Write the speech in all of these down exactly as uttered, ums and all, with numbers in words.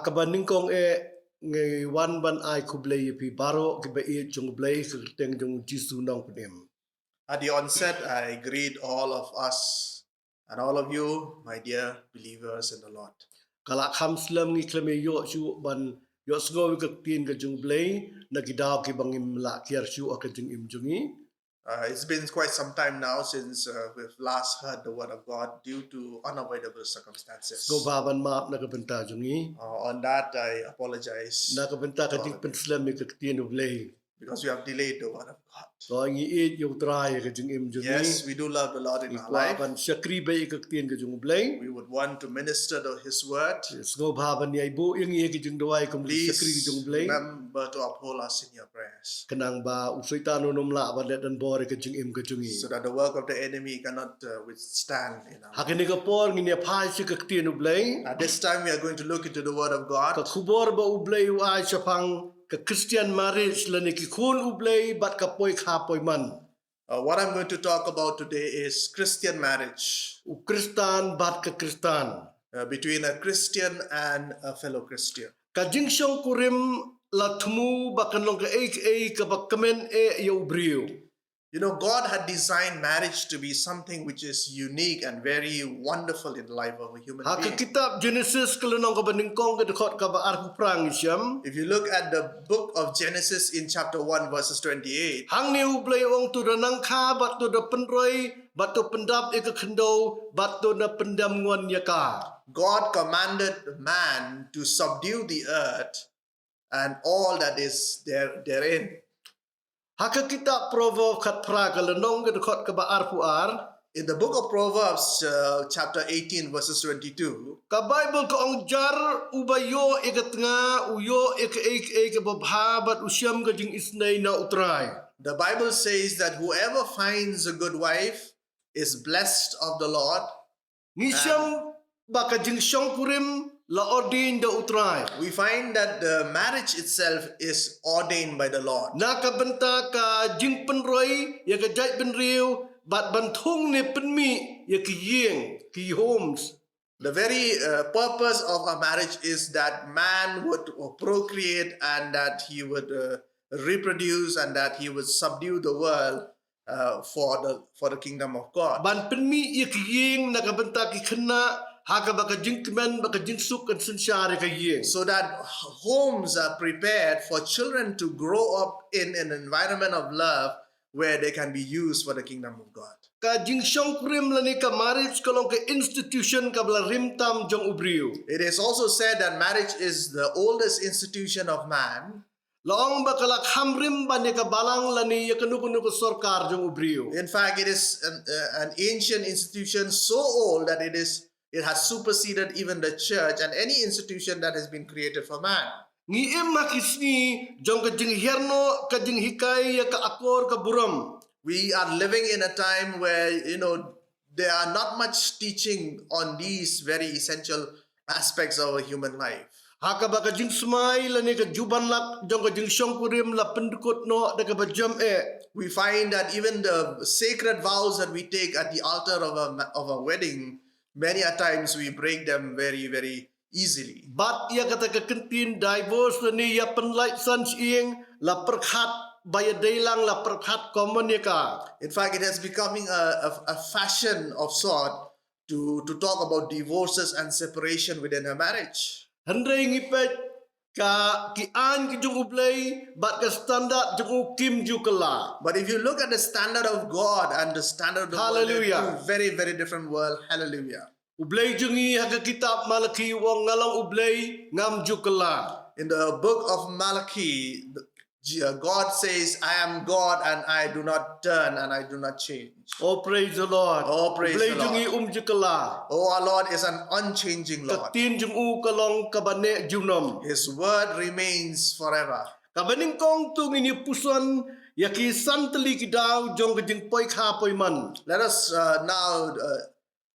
Kaba nyngkong eh, ngi wan ban ai khublei ïa phi baroh kiba ïeit jong U Blei ha ka kyrteng jong U Jisu Nongpynim. At the onset, I greet all of us and all of you, my dear believers in the Lord. Ka la kham slem ngi khlem ïoh shuh ban ïohsngew ïa ka ktien ka jong U Blei na ki daw kiba ngim lah kiar shuh ha ka jingim jong ngi. Uh, it's been quite some time now since, uh, we've last heard the word of God due to unavoidable circumstances. Sngewbha ban map na ka bynta jong ngi. Uh, on that, I apologize. Na ka bynta ka jingpynslem ïa ka ktien U Blei. Because we have delayed the word of God. Ko ngi ïeit ïa U Trai ha ka jingim jong ngi. Yes, we do love the Lord in our life. Ngi kwah ban shakri bha ïa ka ktien ka jong U Blei. We would want to minister to His word. Sngewbha ban ïai buh ïa ngi ha ka jingduwai kum ki shakri ka jong U Blei. Please remember to uphold us in your prayers. Khnang ba u Soitan un ym lah ban leh donbor ïa ka jingim ka jong ngi. So that the work of the enemy cannot, uh, withstand in our life. Ha kane ka por ngin ïa phai sha ka ktien U Blei. At this time, we are going to look into the word of God. Ka khubor ba U Blei u ai shaphang ka Christian marriage lane ki khun U Blei bad ka poi kha poi man. Uh, what I'm going to talk about today is Christian marriage. U Khristan bad ka Khristan. Uh, between a Christian and a fellow Christian. Ka jingshongkurim la thmu ba kan long kaei kaei kaba kmen eh ïa u briew. You know, God had designed marriage to be something which is unique and very wonderful in the life of a human being. Ha ka kitab Genesis ka lynnong kaba nyngkong ka dkhot kaba arphew phra ngi shem. If you look at the book of Genesis in chapter one, verses twenty-eight. Hangne U Blei u ong, to da nang kha bad to da pynroi bad to pyndap ïa ka khyndew bad to da pyndem ngon ïa ka. God commanded man to subdue the earth and all that is there, therein. Ha ka kitab Proverb khatphra ka lynnong ka dkhot kaba arphew ar. In the book of Proverbs, uh, chapter eighteen, verses twenty-two. Ka Baibl ka ong, jar uba ïoh ïa ka tnga, u ïoh ïa kaei kaei kaba bha bad u shem ka jingisynei na U Trai. The Bible says that whoever finds a good wife is blessed of the Lord. Ngi shem ba ka jingshongkurim la ordain da U Trai. We find that the marriage itself is ordained by the Lord. Na ka bynta ka jingpynroi ïa ka jaitbynriew bad ban thung ne pynmih ïa ki ïing, ki homes. The very, uh, purpose of a marriage is that man would, uh, procreate and that he would, uh, reproduce and that he would subdue the world, uh, for the, for the kingdom of God. Ban pynmih ïa ki ïing na ka bynta ki khynnah, ha kaba ka jingkmen bad ka jingsuk kan synshar ïa ka ïing. So that homes are prepared for children to grow up in an environment of love where they can be used for the kingdom of God. Ka jingshongkurim lane ka marriage ka long ka institution kaba la rim tam jong u briew. It is also said that marriage is the oldest institution of man. La ong ba ka la kham rim ban ïa ka balang lane ïa kano kano ka sorkar jong u briew. In fact, it is an, uh, an ancient institution so old that it is, it has superseded even the church and any institution that has been created for man. Ngi im ha ki sngi jong ka jinghiar noh, ka jinghikai ïa ka akor ka burom. We are living in a time where, you know, there are not much teaching on these very essential aspects of a human life. Ha kaba ka jingsmai lane ka jubanlak jong ka jingshongkurim la pyndkut noh da kaba jem eh. We find that even the sacred vows that we take at the altar of a ma-, of a wedding, many a times we break them very, very easily. Bad ïa kata ka kyntien divorce lane ïa pynlait san shyieng la pyrkhat ba ïadei lang, la pyrkhat common ïa ka. In fact, it has becoming a, a, a fashion of sort to, to talk about divorces and separation within a marriage. Hynrei ngi peit ka ki aiñ ki jong u Blei bad ka standard jong u kim ju kylla. But if you look at the standard of God and the standard of the world, they're two very, very different world. Hallelujah. U Blei jong ngi ha ka kitab Malaki u ong, nga long u Blei, ngam ju kylla. In the book of Malachi, the, Je-, uh, God says, "I am God and I do not turn and I do not change." Oh, praise the Lord. Oh, praise the Lord. U Blei jong ngi um ju kylla. Oh, our Lord is an unchanging Lord. Ka ktien jong u ka long kaba neh junom. His word remains forever. Kaba nyngkong to ngin ïa puson ïa ki san tylli ki daw jong ka jingpoi kha poi man. Let us, uh, now, uh,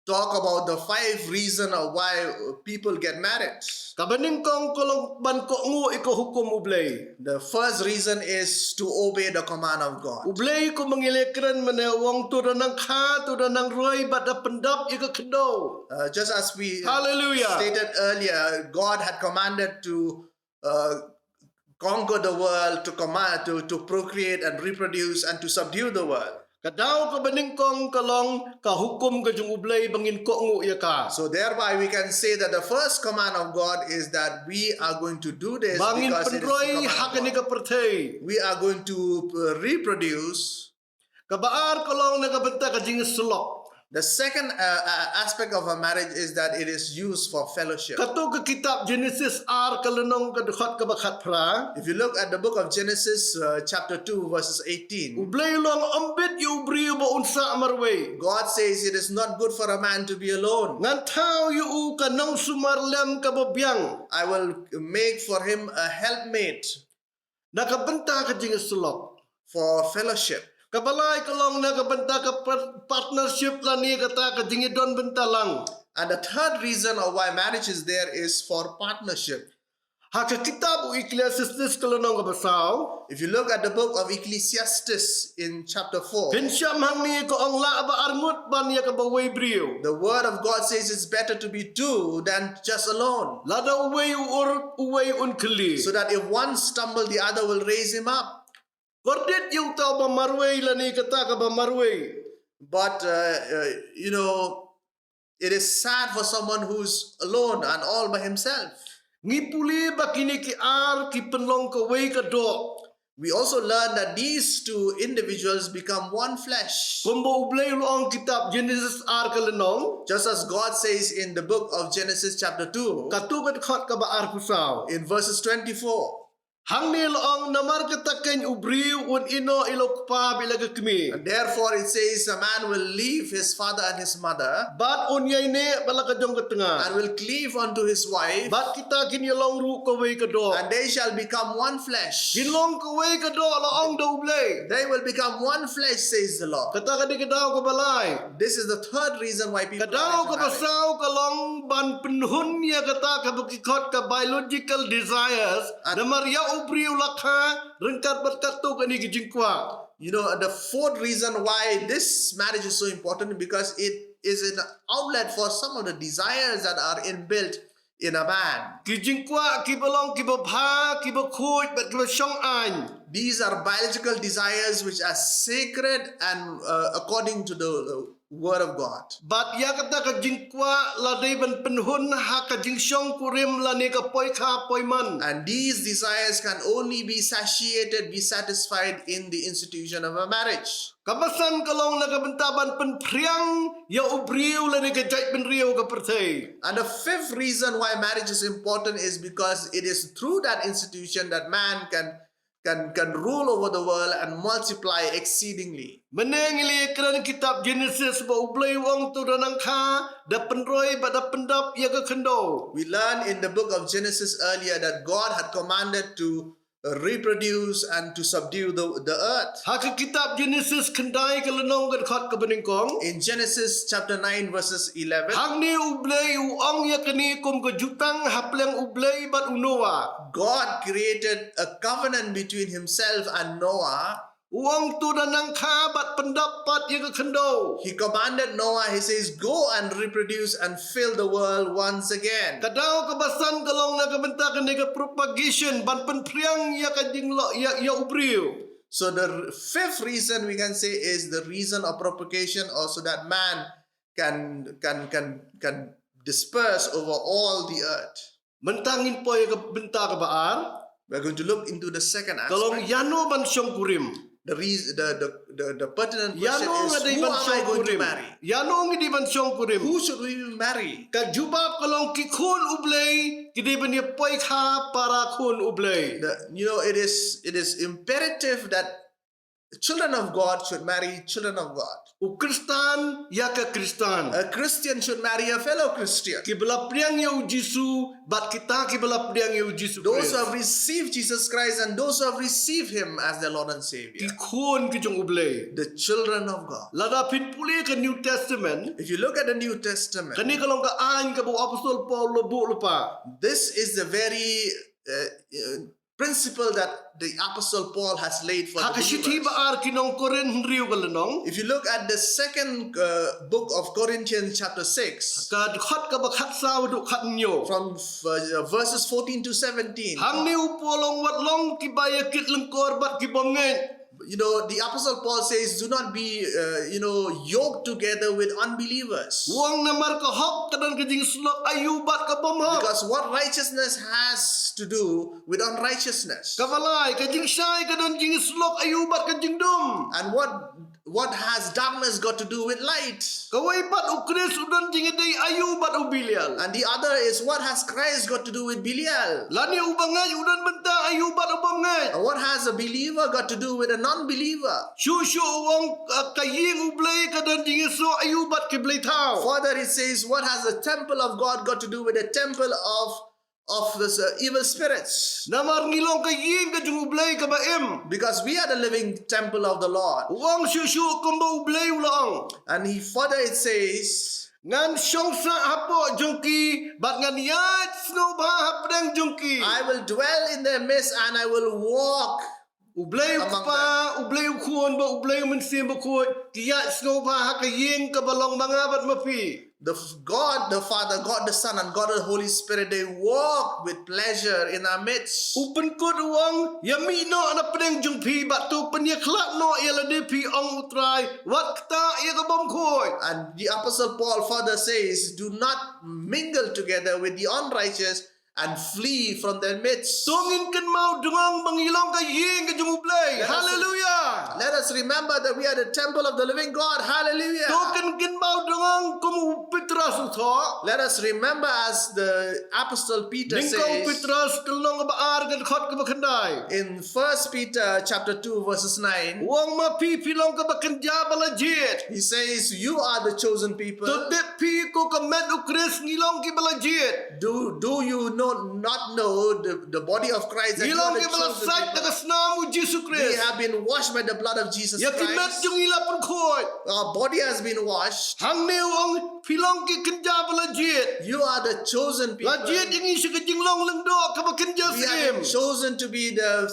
talk about the five reason of why people get married. Kaba nyngkong ka long ban kohnguh ïa ka hukum U Blei. The first reason is to obey the command of God. U Blei kumba ngi la kren mynne u ong to da nang kha, to da nang roi bad da pyndap ïa ka khyndew. Uh, just as we Hallelujah. stated earlier, God had commanded to uh, conquer the world, to command, to, to procreate and reproduce and to subdue the world. Ka daw kaba nyngkong ka long ka hukum ka jong U Blei ba ngin kohnguh ïa ka. So thereby we can say that the first command of God is that we are going to do this Ba ngin because it is the pynroi command ha of kane God. ka pyrthei. We are going to uh, reproduce. Kaba ar ka long na ka bynta ka jingïasyllok. The second uh, uh, aspect of a marriage is that it is used for fellowship. Kato ka kitab Genesis ar ka lynnong ka dkhot kaba khatphra. If you look at the book of Genesis, uh, chapter two, verses eighteen, U Blei u ong ym bit ïa u briew ba un sah marwei. God says it is not good for a man to be alone. Ngan thaw ïa u ka nongsumar lem kaba biang. I will make for him a helpmate. Na ka bynta ka jingïasyllok. For fellowship. Kaba lai ka long na ka bynta ka par-, partnership lane kata ka jingïadon bynta lang. And the third reason of why marriage is there is for partnership. Ha ka kitab u Ecclesiastes ka lynnong kaba saw. If you look at the book of Ecclesiastes in chapter four, Phin shem hangne ka ong lah ba arngut ban ïa kaba wei briew. The word of God says it's better to be two than just alone. Lada uwei u ur, uwei un khyllie. So that if one stumble, the other will raise him up. Kordit ïa uta uba marwei lane kata kaba marwei. But, uh, uh, you know, it is sad for someone who's alone and all by himself. Ngi pule ba kine ki ar ki pynlong kawei ka doh. We also learn that these two individuals become one flesh. Kumba U Blei u la ong kitab Genesis ar ka lynnong. Just as God says in the book of Genesis chapter two, Kato ka dkhot kaba arphew saw. In verses twenty-four, Hangne la ong namar kata keiñ u briew un ïehnoh ïa la u kpa bad ïa la ka kmie. And therefore it says, a man will leave his father and his mother Bad un ïaineh bad la ka jong ka tnga. and will cleave unto his wife, Bad kita kin ïalong ruh kawei ka doh. and they shall become one flesh. Kin long kawei ka doh la ong da U Blei. They will become one flesh, says the Lord. Kata ka dei ka daw kaba lai. This is the third reason why people Ka daw kaba saw ka long ban pynhun ïa kata kaba ki khot ka biological desires. Namar ïa u briew la kha ryngkat bad katto katne ki jingkwah. You know, the fourth reason why this marriage is so important because it is an outlet for some of the desires that are inbuilt in a man. Ki jingkwah kiba long kiba bha, kiba khuid bad kiba shong aiñ. These are biological desires which are sacred and, uh, according to the, uh, word of God. Bad ïa kata ka jingkwah la dei ban pynhun ha ka jingshongkurim lane ka poikha poiman. And these desires can only be satiated, be satisfied in the institution of a marriage. Kaba san ka long na ka bynta ban pynphriang ïa u briew lane ka jaitbynriew ka pyrthei. And the fifth reason why marriage is important is because it is through that institution that man can can, can rule over the world and multiply exceedingly. Mynne ngi la ïakren kitab Genesis ba U Blei u ong to da nang kha, da pynroi bad da pyndap ïa ka khyndew. We learn in the book of Genesis earlier that God had commanded to reproduce and to subdue the, the earth. Ha ka kitab Genesis khyndai ka lynnong ka dkhot kaba nyngkong. In Genesis chapter nine verses eleven. Hangne U Blei u ong ïa kane kum ka jutang ha pleng U Blei bad u Noah. God created a covenant between himself and Noah. U ong to da nang kha bad pyndap pat ïa ka khyndew. He commanded Noah, he says, go and reproduce and fill the world once again. Ka daw kaba san ka long na ka bynta kane ka propagation ban pynphriang ïa ka jinglo ïa, ïa u briew. So the fifth reason we can say is the reason of propagation, also that man can, can, can, can disperse over all the earth. Mynta ngin poi ka bynta kaba ar. We're going to look into the second aspect. Ka long ïano ban shongkurim. The reason, the, the, the, the pertinent question is, who am I going to marry? Ïano ngi dei ban shongkurim. Who should we marry? Ka jubab ka long ki khun U Blei ki dei ban ïa poi kha para khun U Blei. The, you know, it is, it is imperative that Children of God should marry children of God. U Khristan ïa ka Khristan. A Christian should marry a fellow Christian. Kiba la pdiang ïa u Jisu bad kita kiba la pdiang ïa u Jisu Khrist. Those who have received Jesus Christ and those who have received Him as their Lord and Savior. Ki khun ki jong U Blei. The children of God. Lada phin pule ka New Testament. If you look at the New Testament, kane ka long ka aiñ kaba u Apostol Paul u la buh lypa. This is the very uh, uh, principle that the Apostle Paul has laid for the believers. Ha ka shithi ba ar ki nong Korinth hynriew ka lynnong. If you look at the second uh, book of Corinthians, chapter six, ka dkhot kaba khatsaw haduh khathynñiew. From uh, verses fourteen to seventeen. Hangne u Paul u ong wat long kiba ïa kit lyngkor bad ki bym ngeit. You know, the Apostle Paul says, do not be, uh, you know, yoked together with unbelievers. U ong namar ka hok ka don ka jingïasyllok aïu bad ka bym hok. Because what righteousness has to do with unrighteousness. Kaba lai, ka jingshai ka don jingïasyllok aïu bad ka jingdum. And what what has darkness got to do with light? Kawei pat, u Khrist u don jingïadei aïu bad u Belial. And the other is, what has Christ got to do with Belial? Lane u bangeit u don bynta aïu bad u bym ngeit. And what has a believer got to do with a non-believer? Shuh shuh u ong, uh, ka ïing U Blei ka don jingïasoh aïu bad ki blei thaw. Further it says, what has the temple of God got to do with the temple of of the uh, evil spirits? Namar ngi long ka ïing ka jong U Blei kaba im. Because we are the living temple of the Lord. U ong shuh shuh kumba U Blei u la ong. And he further it says, ngan shong sah hapoh jong ki bad ngan ïaid sngewbha hapdeng jong ki. I will dwell in their midst and I will walk U Blei u Kpa, U Blei u Khun bad U Blei u Mynsiem Bakhuid ki ïaid sngewbha ha ka ïing kaba long ma nga bad ma phi. The God the Father, God the Son, and God the Holy Spirit, they walk with pleasure in our midst. U pynkut u ong, ïa mih noh na pdeng jong phi bad to pynïakhlad noh ïa lade phi, ong U Trai, wat ktah ïa ka bym khuid. And the Apostle Paul further says, do not mingle together with the unrighteous and flee from their midst. To ngin kynmaw dngong ba ngi long ka ïing ka jong U Blei. Hallelujah. Let us remember that we are the temple of the living God. Hallelujah. To ngin kynmaw dngong kum u Petros u thoh. Let us remember as the apostle Peter says. Nyngkong Petros ka lynnong kaba ar ka dkhot kaba khyndai. In First Peter chapter two verses nine. U ong ma phi phi long kaba kynja ba la jied. He says, you are the chosen people. To tip phi ko ka met U Khrist ngi long kiba la jied. Do, do you know, not know the, the body of Christ, that you are the chosen people? Ngi long kiba la sait da ka snam U Jisu Khrist. We have been washed by the blood of Jesus Christ. Ïa ki met jong ngi la pynkhuid. Our body has been washed. Hangne u ong phi long ki kynja ba la jied. You are the chosen people. La jied ïa ngi sha ka jinglong lyngdoh kaba kynja siem. We have been chosen to be the,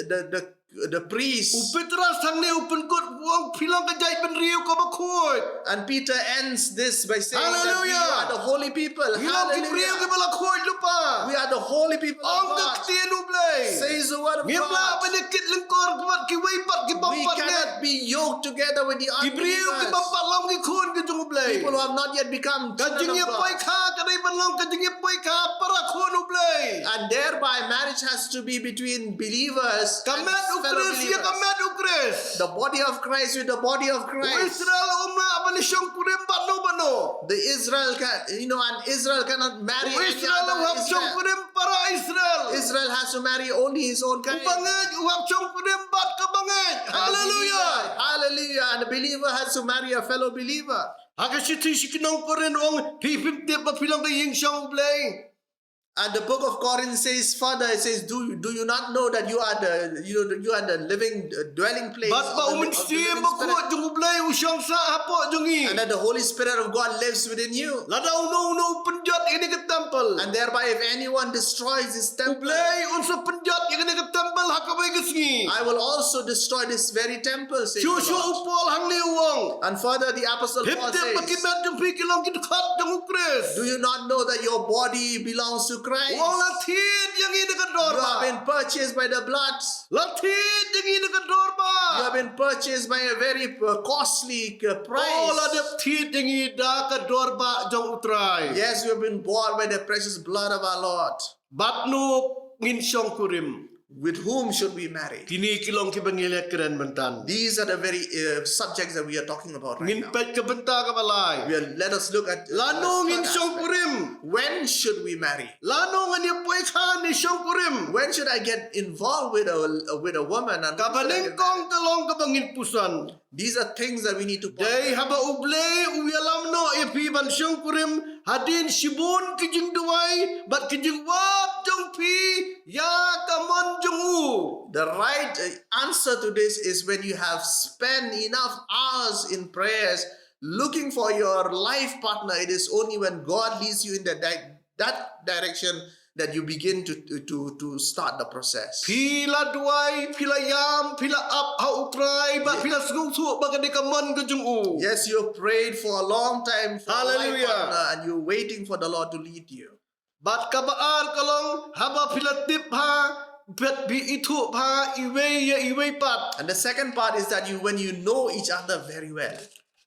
the, the the priest. U Petros hangne u pynkut u ong phi long ka jaitbynriew kaba khuid. And Peter ends this by saying that we are the holy people. Hallelujah. Ngi long ki briew kiba la khuid lypa. We are the holy people of God. Ong ka ktien U Blei. Says the word of God. Ngim lah ban ïa kit lyngkor bad kiwei pat ki bym pat ngeit. We cannot be yoked together with the unbelievers. Ki briew ki bym pat long ki khun ki jong U Blei. People who have not yet become children of God. Ka jingïapoikha ka dei ban long ka jingïapoikha para khun U Blei. And thereby marriage has to be between believers and fellow believers. Ka met U Khrist ïa ka met U Khrist. The body of Christ with the body of Christ. U Israel um lah ban shongkurim bad no bad no. The Israel can, you know, an Israel cannot marry any other Israel. U Israel u hap shongkurim para Israel. Israel has to marry only his own kind. U bangeit u hap shongkurim bad ka bangeit. And the believer, hallelujah. Hallelujah. And the believer has to marry a fellow believer. Ha ka shithi sha ki nong Korinth u ong phi phim tip ba phi long ka ïing shong U Blei. And the book of Corinth says further, it says, do, do you not know that you are the, you know, you are the living, uh, dwelling place of the living, of the living Spirit? Bad ba U Mynsiem Bakhuid jong U Blei u shong sah hapoh jong ngi. And that the Holy Spirit of God lives within you. Lada uno uno u pynjot ïa kane ka temple. And thereby, if anyone destroys this temple, U Blei un sa pynjot ïa kane ka temple ha kawei ka sngi. I will also destroy this very temple, says the Lord. Shuh shuh u Paul hangne u ong. And further, the Apostle Paul says, phim tip ba ki met jong phi ki long ki dkhot jong U Khrist. Do you not know that your body belongs to Christ? U ong la thied ïa ngi da ka dor bah. You have been purchased by the blood. La thied ïa ngi da ka dor bah. You have been purchased by a very, uh, costly, uh, price. Oh, la dep thied ïa ngi da ka dor bah jong U Trai. Yes, you have been bought by the precious blood of our Lord. Bad no ngin shongkurim. With whom should we marry? Kine ki long kiba ngi la kren mynta. These are the very uh, subjects that we are talking about right Ngin now. peit ka bynta kaba lai. We are, let us look at uh, Lano the ngin third shong aspect. Kurim. When should we marry? Lano ngan ïa poi kha ne shong kurim. When should I get involved with a with a woman? And when Kaba should I get nyngkong ka long kaba ngin puson. These are things that we need to ponder. Dei haba U Blei u ïalam noh ïa phi ban shong kurim, hadien shibun ki jingduwai bad ki jingwad jong phi ïa ka mon jong u. The right uh, answer to this is when you have spent enough hours in prayers looking for your life partner. It is only when God leads you in that di- that direction that you begin to to to start the process. Phi la duwai, phi la ïam, phi la ap ha U Trai bad phi la sngewthuh ba ka dei ka mon ka jong u. Yes, you have prayed for a long time for a life Hallelujah. Partner, and you're waiting for the Lord to lead you. Bad kaba ar ka long haba phi la tip ha bad phi ithuh ha iwei ïa iwei pat. And the second part is that you, when you know each other very well,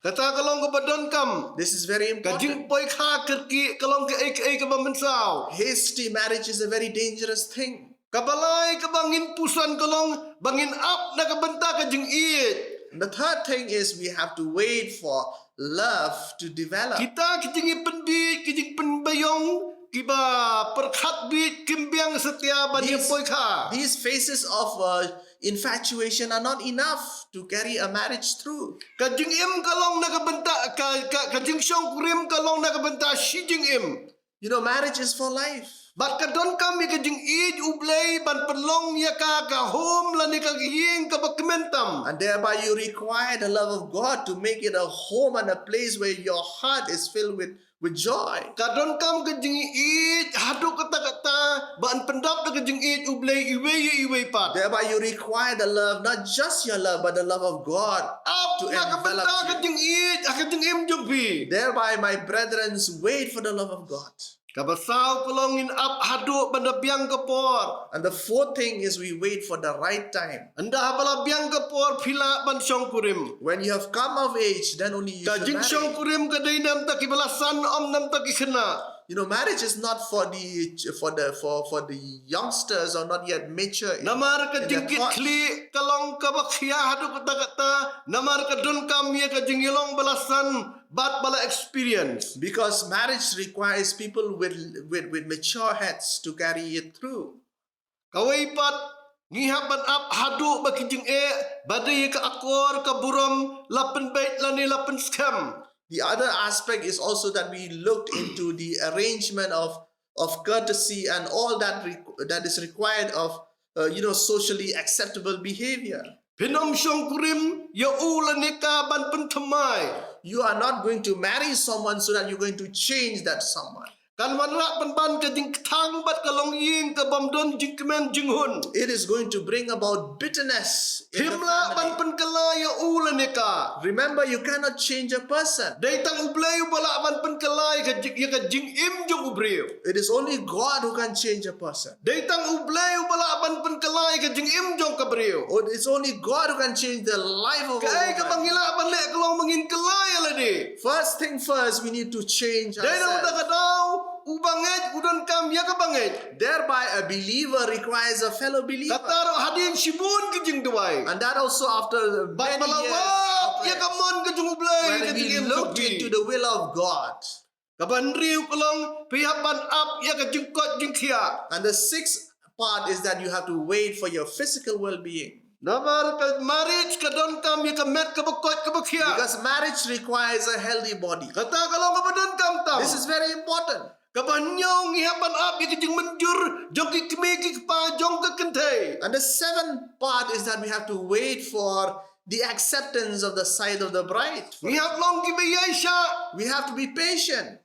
Kata ka long kaba donkam. This is very Ka important. Jingpoi kha kyrkieh ka long kaei kaei kaba mynsaw. Hasty marriage is a very dangerous thing. Kaba lai kaba ngin puson ka long ba ngin ap na ka bynta ka jingïeit. And the third thing is we have to wait for love to develop. Kita ki jingpynbieit, ki jingpynbieit, kiba pyrkhat bieit kim biang satia ban ïa poi kha. These phases of uh, infatuation are not enough to carry a marriage through. Ka jingim ka long na ka bynta ka, ka, ka jingshong kurim ka long na ka bynta shi jingim. You know, marriage is for life. Bad ka donkam ïa ka jingïeit U Blei ban pynlong ïa ka ka home lane ka ïing kaba kmen tam. And thereby you require the love of God to make it a home and a place where your heart is filled with, with joy. Ka donkam ka jingïeit haduh katta katta ban pyndap da ka jingïeit U Blei iwei ïa iwei pat. Thereby you require the love, not just your love, but the love of God Ap to na ka bynta envelop ka you. Jingïeit ha ka jingim jong phi. Thereby, my brethren, wait for the love of God. Kaba saw ka long ngin ap haduh ban da biang ka por. And the fourth thing is we wait for the right time. Ynda haba la biang ka por phi lah ban shong kurim. When you have come of age, then only you Ka should jingshong marry. Kurim ka dei na ka bynta kiba la san, ym na ka bynta ki khynnah. You know, marriage is not for the for the for for the youngsters or not yet mature. Namar ka In the jingkit thoughts. Khlieh ka long kaba khia haduh katta katta. Namar ka donkam ïa ka jingïalong ba la san bad ba la experience. Because marriage requires people with, with, with mature heads to carry it through. Kawei pat, ngi hap ban ap haduh ba ki jingeh ba dei ka akor ka burom la pynbeit lane la pynskhem. The other aspect is also that we looked into the arrangement of, of courtesy and all that requ- that is required of, uh, you know, socially acceptable behavior. Phin ym shong kurim ïa u lane ka ban pynthymmai. You are not going to marry someone so that you're going to change that someone. Kan wanrah pynban ka jingkthang bad ka longïing ka bym don jingkmen jinghun. It is going to bring about bitterness in the Phim lah ban family. Pynkylla ïa u lane ka. Remember, you cannot change a person. Dei tang U Blei uba lah ban pynkylla ïa ka jing, ïa ka jingim jong u briew. It is only God who can change a person. Dei tang U Blei uba lah ban pynkylla ïa ka jingim jong ka briew. Oh, it's only God who can change the life of a Kaei kaba woman. ngi lah ban leh ka long ba ngin kylla ïa lade. First thing first, we need to change Dei na kata ka ourselves. Daw u bangeit u donkam ïa ka bangeit. Thereby, a believer requires a fellow believer. Kata ruh hadien shibun ki jingduwai. And that also after Bad many ba la years wad of ïa ka prayer. mon ka jong U Blei ïa When ka we jingim jong looked phi. Into the will of God. Kaba hynriew ka long phi hap ban ap ïa ka jingkoit jingkhiah. And the sixth part is that you have to wait for your physical well-being. Namar ka marriage ka donkam ïa ka met kaba koit kaba khiah. Because marriage requires a healthy body. Kata ka long kaba donkam tam. This is very important. Kaba hynñiew ngi hap ban ap ïa ka jingmynjur jong ki kmie ki kpa jong ka kynthei. And the seventh part is that we have to wait for the acceptance of the side of the bride. Ngi hap long kiba ïaishah. We have to be patient.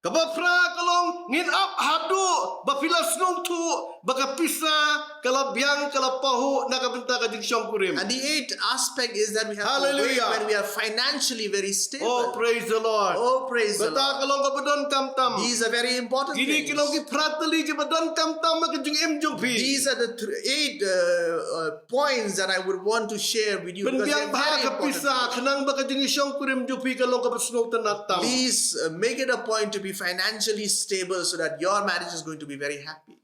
Kaba phra ka long ngin ap haduh ba phi la sngewthuh ba ka pisa ka la biang ka la pahuh na ka bynta ka jingshong kurim. And the eighth aspect is that we have to wait Hallelujah. When we are financially very stable. Oh, praise the Lord. Oh, praise the Kata Lord. Ka long kaba donkam tam. These are very important Kine things. Ki long ki phra tylli kiba donkam tam ha ka jingim jong phi. These are the th- eight uh, uh, points that I would want to share with you because they're Pynbiang bha very ka important. Pisa khnang ba ka jingshong kurim jong phi ka long kaba sngewtynnat tam. Please uh, make it a point to be financially stable so that your marriage is going to be very happy.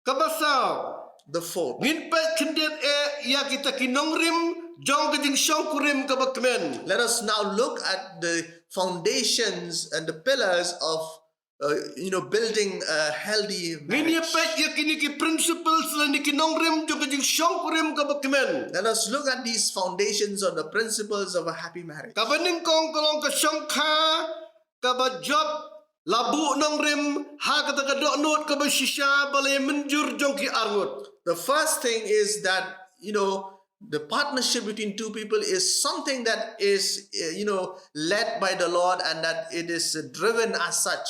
Kaba saw. the fourth. Ngin peit khyndiat eh ïa kita ki nongrim jong ka jingshongkurim kaba kmen. Let us now look at the foundations and the pillars of, uh, you know, building a healthy marriage. Ngin ïa peit ïa kine ki principles lane ki nongrim jong ka jingshongkurim kaba kmen. Let us look at these foundations or the principles of a happy marriage. Kaba nyngkong ka long ka shongkha kaba jop la buh nongrim ha kata ka dohnud kaba shisha ba la ïa mynjur jong ki arngut. The first thing is that, you know, the partnership between two people is something that is, uh, you know, led by the Lord and that it is driven as such.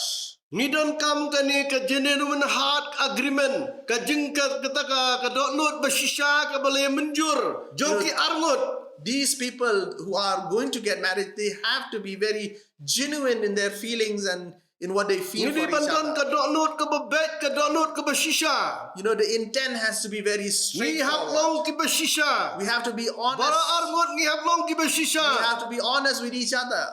Ngi donkam kane ka genuine heart agreement, ka jing ka, kata ka, ka dohnud ba shisha kaba la ïa mynjur jong ki arngut. These people who are going to get married, they have to be very genuine in their feelings and in what they feel for each other. Ngi dei ban don ka dohnud kaba beit, ka dohnud kaba shisha. You know, the intent has to be very straightforward. Ngi hap long kiba shisha. We have to be honest. Baroh arngut ngi hap long kiba shisha. We have to be honest with each other.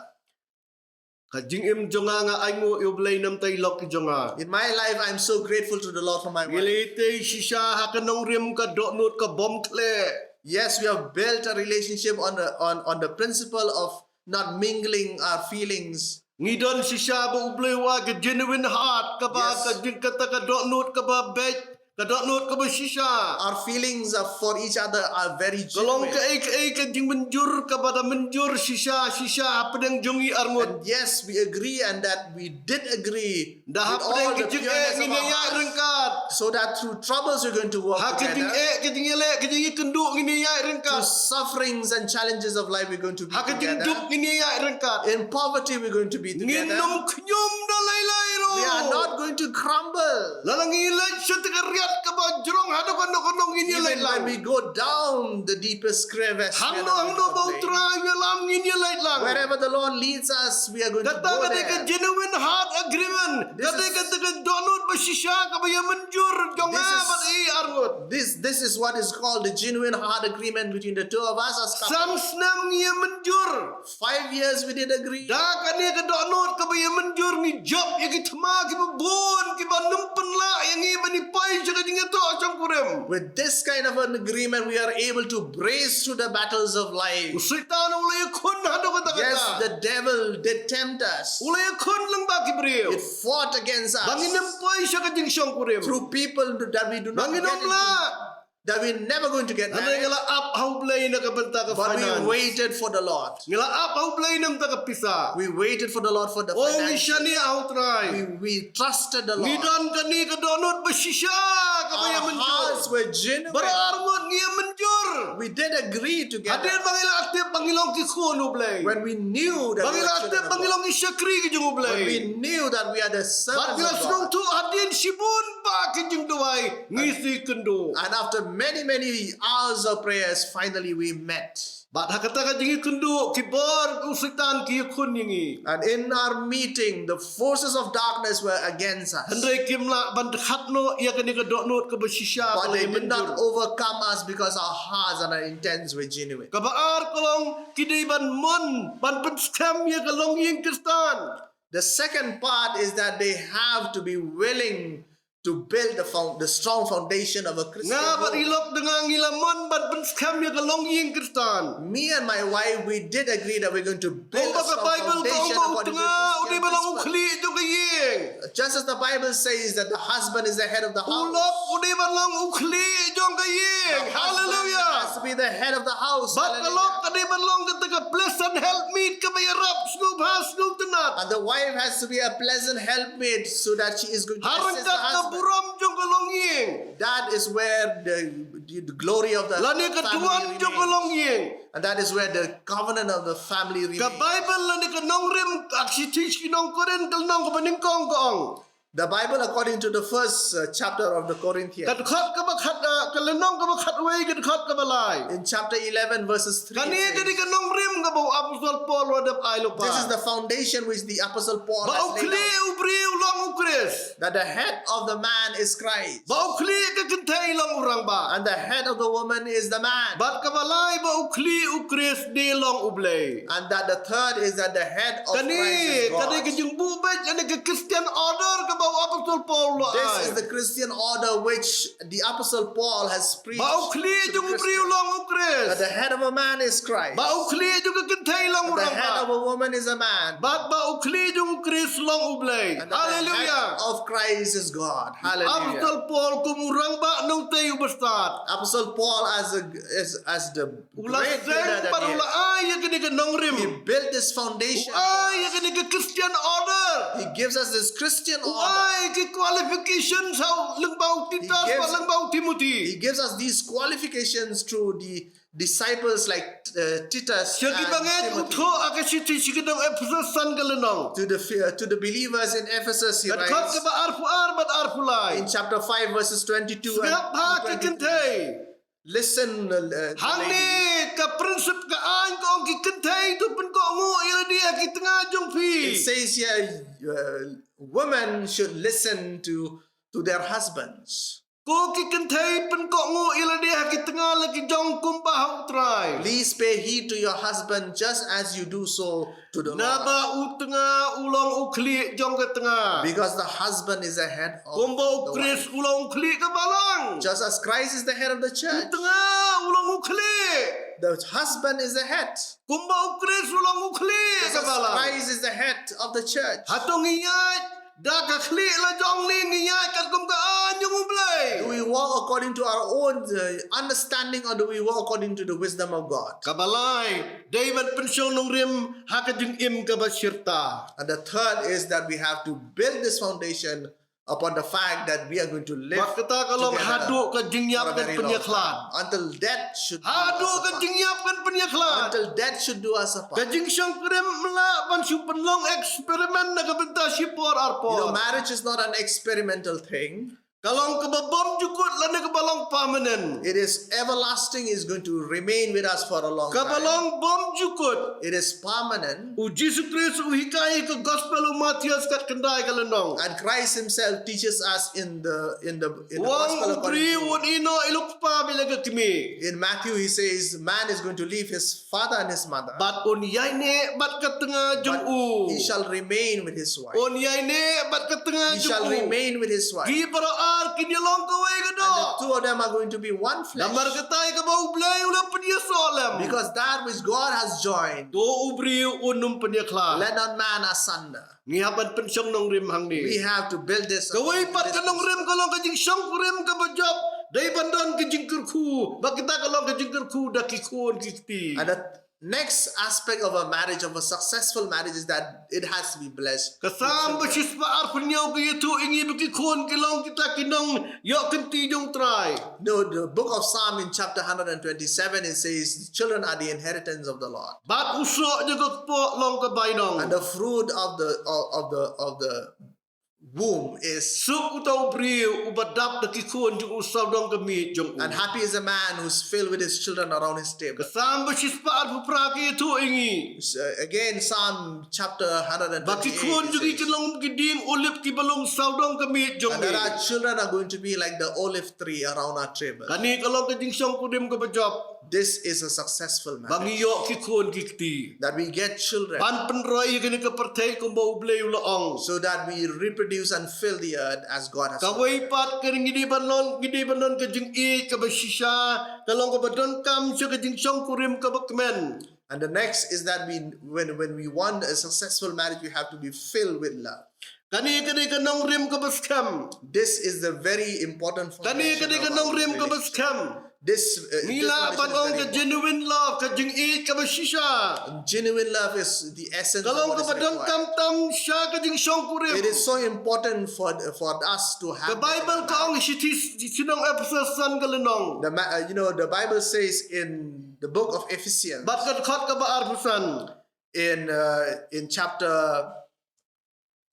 Ka jingim jong nga nga ainguh ïa U Blei namar ki lok ki jong nga. In my life, I'm so grateful to the Lord for my wife. Ngi la tei shisha ha ka nongrim ka dohnud ka bym khleh. Yes, we have built a relationship on the, on, on the principle of not mingling our feelings. Ngi don shisha ba U Blei u ai ka genuine heart, kaba ka jing kata ka dohnud kaba beit, ka dohnud kaba shisha. Our feelings are for each other are very genuine. Ka long kaei kaei ka jingmynjur kaba da mynjur shisha shisha hapdeng jong ngi arngut. And yes, we agree and that we did agree with all the pureness of our hearts. Da hapdeng ka jingeh ngin ïaid ryngkat. So that through troubles we're going to work together. Ha ka jingeh, ka jingeh, ka jingeh kynduh ngin ïaid ryngkat. Through sufferings and challenges of life we're going to be together. Ha ka jingduk ngin ïaid ryngkat. In poverty we're going to be together. Ngin nym khñium da lei lei ruh. We are not going to crumble. Lada ngi leit sha kata ka riat kaba jrong haduh katno katno ngin ïaleit lang. Even when we go down the deepest crevice, we are not going to complain. Hangno hangno ba U Trai u ïalam ngin ïaleit lang. Wherever the Lord leads us, we are going to go there. Kata ka dei ka genuine heart agreement. Ka dei kata ka dohnud ba shisha kaba ïa mynjur jong nga bad i arngut. This, this is what is called the genuine heart agreement between the two of us as couple. San snem ngi ïa mynjur. Five years we did agree. Da kane ka dohnud kaba ïa mynjur ngi jop ïa ki thma kiba bun kiba nym pynlah ïa ngi ban ïa poi sha ka jingïathoh shongkurim. With this kind of an agreement, we are able to brace through the battles of life. U Soitan u la ïakhun haduh katta katta. Yes, the devil did tempt us. U la ïakhun lyngba ki briew. It fought against us. Ba ngin nym poi sha ka jingshongkurim. Through people that we do not get into. Ba ngin nym lah. That we're never going to get married. Hynrei ngi la ap ha U Blei na ka bynta ka finance. But we waited for the Lord. Ngi la ap ha U Blei na ka bynta ka pisa. We waited for the Lord for the financial. Oh, ngi shaniah ha U Trai. We, we trusted the Lord. Ngi don kane ka dohnud ba shisha kaba ïa mynjur. Our hearts were genuine. Baroh arngut ngi ïa mynjur. We did agree together. Hadien ba ngi la tip ba ngi long ki khun U Blei. When we knew that we were children of God. Ba ngi la tip ba ngi long ki shakri ki jong U Blei. When we knew that we are the servants of God. Bad ngi la sngewthuh hadien shibun ba ki jingduwai. Ngi sdang ïakynduh. And after many, many hours of prayers, finally we met. Bad ha kata ka jingïakynduh ki bor u Soitan ki ïakhun ïa ngi. And in our meeting, the forces of darkness were against us. Hynrei kim lah ban khadnoh ïa kane ka dohnud kaba shisha. But they did not overcome us because our hearts and our intents were genuine. Kaba ar ka long ki dei ban mon ban pynskhem ïa ka longïing Khristan. The second part is that they have to be willing to build the found-, the strong foundation of a Christian home. Nga bad i lok jong nga ngi la mon ban pynskhem ïa ka longïing Khristan. Me and my wife, we did agree that we're going to build a strong foundation according to the Christian principle. Kumba ka Baibl ka ong ba u tnga u dei ban long u khlieh jong ka ïing. Just as the Bible says that the husband is the head of the house. U lok u dei ban long u khlieh jong ka ïing. Hallelujah. The husband has to be the head of the house. Hallelujah. Bad ka lok ka dei ban long kata ka pleasant helpmeet kaba ïarap sngewbha sngewtynnat. And the wife has to be a pleasant helpmate so that she is going to assist the husband. Ha ryngkat ka burom jong ka longïing. That is where the, the, the glory of the family remains. Lane ka duwan jong ka longïing. And that is where the covenant of the family remains. Ka Baibl lane ka nongrim, ka shithi sha ki nong Korinth ka lynnong kaba nyngkong ka ong. The Bible, according to the first, uh, chapter of the Corinthians. Ka dkhot kaba khat, uh, ka lynnong kaba khatwei, ka dkhot kaba lai. In chapter eleven, verses three, it says, kane ka dei ka nongrim kaba u Apostol Paul u la dep ai lypa. This is the foundation which the Apostle Paul has laid out. Ba u khlieh u briew u long u Khrist. That the head of the man is Christ. Ba u khlieh ka kynthei long u rangbah. And the head of the woman is the man. Bad kaba lai ba u khlieh u Khrist dei long U Blei. And that the third is that the head of Christ is God. Kane ka dei ka jingbuh beit lane ka Christian order kaba Apostol Paul la ai. This is the Christian order which the Apostle Paul has preached. Ba u khlieh jong u briew long u Khrist. That the head of a man is Christ. Ba u khlieh jong ka kynthei long u rangbah. The head of a woman is a man. Bad ba u khlieh jong u Khrist long u Blei. Hallelujah. And the head of Christ is God. Hallelujah. Apostol Paul kum u rangbah nongtei u bastad. Apostle Paul as a as, as the U la seng bad u la ai ïa kane ka nongrim. He built this foundation. U ai ïa kane ka Christian order. He gives us this Christian order. U ai ki qualifications ha u lyngba u Titus bad lyngba u Timothy. He gives us these qualifications through the disciples like uh, Titus and Timothy. Sha ki bangeit u thoh ha ka shithi sha ki nong Ephesus san ka lynnong. To the uh, to the believers in Ephesus, he writes. Ka dkhot kaba arphew ar bad arphew lai. In chapter five, verses twenty-two and twenty-three. Sngap ha ki kynthei. Listen, uh, uh, hangne ka principle ka aiñ ka ong ki kynthei to pynkohnguh ïa lade ha ki tnga jong phi. It says here, uh, women should listen to to their husbands. Ko ki kynthei pynkohnguh ïa lade ha ki tnga la ki jong kumba ha u Trai. Please pay heed to your husband just as you do so to the Lord. Naba u tnga u long u khlieh jong ka tnga. Because the husband is the head of the wife. Kumba u Khrist u long u khlieh ka balang. Just as Christ is the head of the church. U tnga u long u khlieh. The husband is the head. Kumba u Khrist u long u khlieh ka balang. Just as Christ is the head of the church. Hato ngi ïaid da ka khlieh la jong ngi, ngi ïaid katkum ka aiñ jong u Blei? Do we walk according to our own uh, understanding or do we walk according to the wisdom of God? Kaba lai, dei ban pynshong nongrim ha ka jingim kaba shirta. And the third is that we have to build this foundation upon the fact that we are going to live together for a very long time. Bad kata ka long haduh ka jingïap kan pynïakhlad. Until death should do us apart. Haduh ka jingïap kan pynïakhlad. Until death should do us apart. Ka jingshongkurim ym lah ban shu pynlong experiment na ka bynta shipor arpor. You know, marriage is not an experimental thing. Ka long kaba bymjukut lane kaba long permanent. It is everlasting, is going to remain with us for a long time. Kaba long bymjukut. It is permanent. U Jisu Khrist u hikai ha ka gospel u Mathaios khatkhyndai ka lynnong. And Christ himself teaches us in the in the in the gospel according to. U ong u briew un ïehnoh ïa u kpa bad ïa la ka kmie. In Matthew he says man is going to leave his father and his mother. Bad un ïaineh bad ka tnga jong u. But he shall remain with his wife. Un ïaineh bad ka tnga jong u. He shall remain with his wife. Ki baroh ar kin ïalong kawei ka doh. And the two of them are going to be one flesh. Namar kata kaba u Blei u la pynïasoh lem. Because that which God has joined. To u briew un ym pynïakhlad. Let not man asunder. Ngi hap ban pynshong nongrim hangne. We have to build this. Kawei pat ka nongrim ka long ka jingshongkurim kaba jop. Dei ban don ka jingkyrkhu. Bad kata ka long ka jingkyrkhu da ki khun ki kti. And the next aspect of a marriage, of a successful marriage, is that it has to be blessed. Ka Salm ba shispah arphew hynñiew ka ïathuh ïa ngi ba ki khun ki long kita ki nongïoh kynti jong u Trai. No, the book of Psalm in chapter hundred and twenty-seven, it says, "Children are the inheritance of the Lord." Bad u soh jong ka kpoh long ka bainong. And the fruit of the of, of the of the womb is. Suk uta u briew uba dap da ki khun jong u sawdong ka miej jong u. And happy is a man who's filled with his children around his table. Ka Salm ba shispah arphew phra ka ïathuh ïa ngi. So, again, Psalm chapter hundred and twenty-eight, it says, ba ki khun jong ngi kin long ki dieng olib kiba lum sawdong ka miej jong ngi. And that our children are going to be like the olive tree around our table. Kane ka long ka jingshongkurim kaba jop. This is a successful marriage. Ba ngi ïoh ki khun ki kti. That we get children. Ban pynroi ïa kane ka pyrthei kumba u Blei u la ong. So that we reproduce and fill the earth as God has commanded. Kawei pat ka ngi dei ban long, ngi dei ban long ka jingïeit kaba shisha, ka long kaba donkam sha ka jingshongkurim kaba kmen. And the next is that we, when, when we want a successful marriage, we have to be filled with love. Kane ka dei ka nongrim kaba skhem. This is the very important foundation of our relationship. Kane ka dei ka nongrim kaba skhem. This, uh, this one is very important. Ngi lah ban ong ka genuine love, ka jingïeit kaba shisha. Genuine love is the essence of what is required. Ka long kaba donkam tam sha ka jingshongkurim. It is so important for, for us to have that in our life. Ka Baibl ka ong shithi, shithi nong Ephesus san ka lynnong. The ma-, uh, you know, the Bible says in the book of Ephesians, bad ka dkhot kaba arphew san. In, uh, in chapter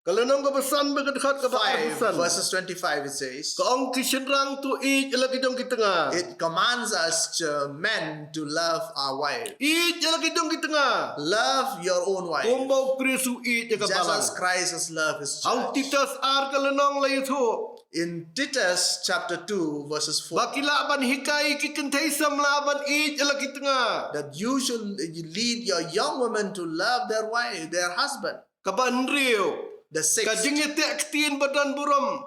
Ka lynnong kaba san bad ka dkhot kaba arphew san. Five, verses twenty-five, it says, ka ong ki shynrang to ïeit ïa la ki jong ki tnga. It commands us to men to love our wife. Ïeit ïa la ki jong ki tnga. Love your own wife. Kumba u Khrist u ïeit ïa ka balang. Just as Christ has loved his church. Ha u Titus ar ka lynnong la ïathuh. In Titus chapter two, verses four. Ba ki lah ban hikai ki kynthei samla ban ïeit ïa la ki tnga. That you should lead your young women to love their wife, their husband. Kaba hynriew, The sixth, ka jingïateh ktien ba don burom.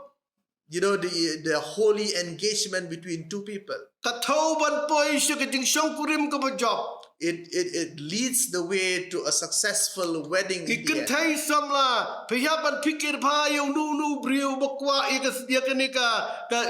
You know, the, the holy engagement between two people. Ka thew ban poi sha ka jingshongkurim kaba jop. It, it, it leads the way to a successful wedding. Ki kynthei samla, phi hap ban phikir bha ïa uno uno u briew ba kwah ïa ka, ïa kane ka, ka,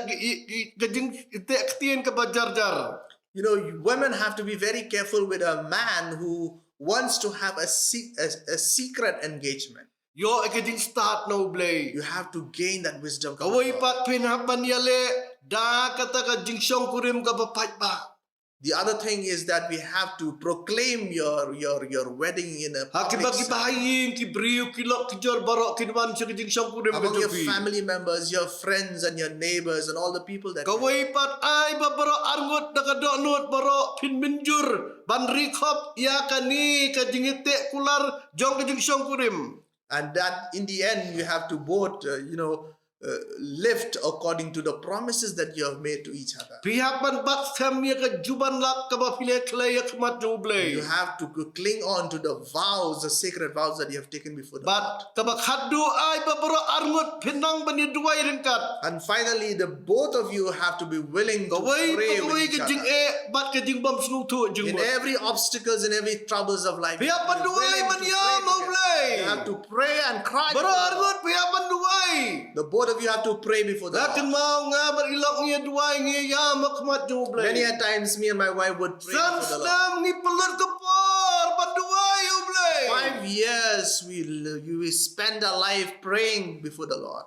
ka jingïateh ktien kaba jar jar. You know, women have to be very careful with a man who wants to have a, se- a, a secret engagement. Ïoh ïa ka jingstad na U Blei. You have to gain that wisdom from God. Kawei pat phin hap ban ïaleh da kata ka jingshongkurim kaba paidbah. The other thing is that we have to proclaim your your your wedding in a public setting. Ha kiba kiba ha ïing ki briew ki lok ki jor baroh kin wan sha ka jingshongkurim. Among your family members, your friends and your neighbors and all the people that you know. Kawei pat ai ba baroh arngut da ka dohnud baroh phin mynjur ban ri khop ïa kane ka jingïateh kular jong ka jingshongkurim. And that in the end, you have to both, uh, you know, uh, live according to the promises that you have made to each other. Phi hap ban bat skhem ïa ka juban lad kaba phi la khlei ha khmat jong U Blei. You have to cling on to the vows, the sacred vows that you have taken before the Lord. Bad kaba khatduh ai ba baroh arngut phin nang ban ïaduwai ryngkat. And finally, the both of you have to be willing to pray with each other. Kawei pa kawei ka jingeh bad ka jingbymsngewthuh jingmut. In every obstacles, in every troubles of life, phi hap ban duwai ban ïam ha U Blei. You have to pray and cry before the Lord. Baroh arngut phi hap ban duwai. The both of you have to pray before the Lord. Nga kynmaw nga bad i lok ngi ïaduwai ngi ïam ha khmat jong U Blei. Many a times me and my wife would pray before the Lord. San snem ngi pynlut ka por ban duwai ha U Blei. Five years we l- we spend our life praying before the Lord.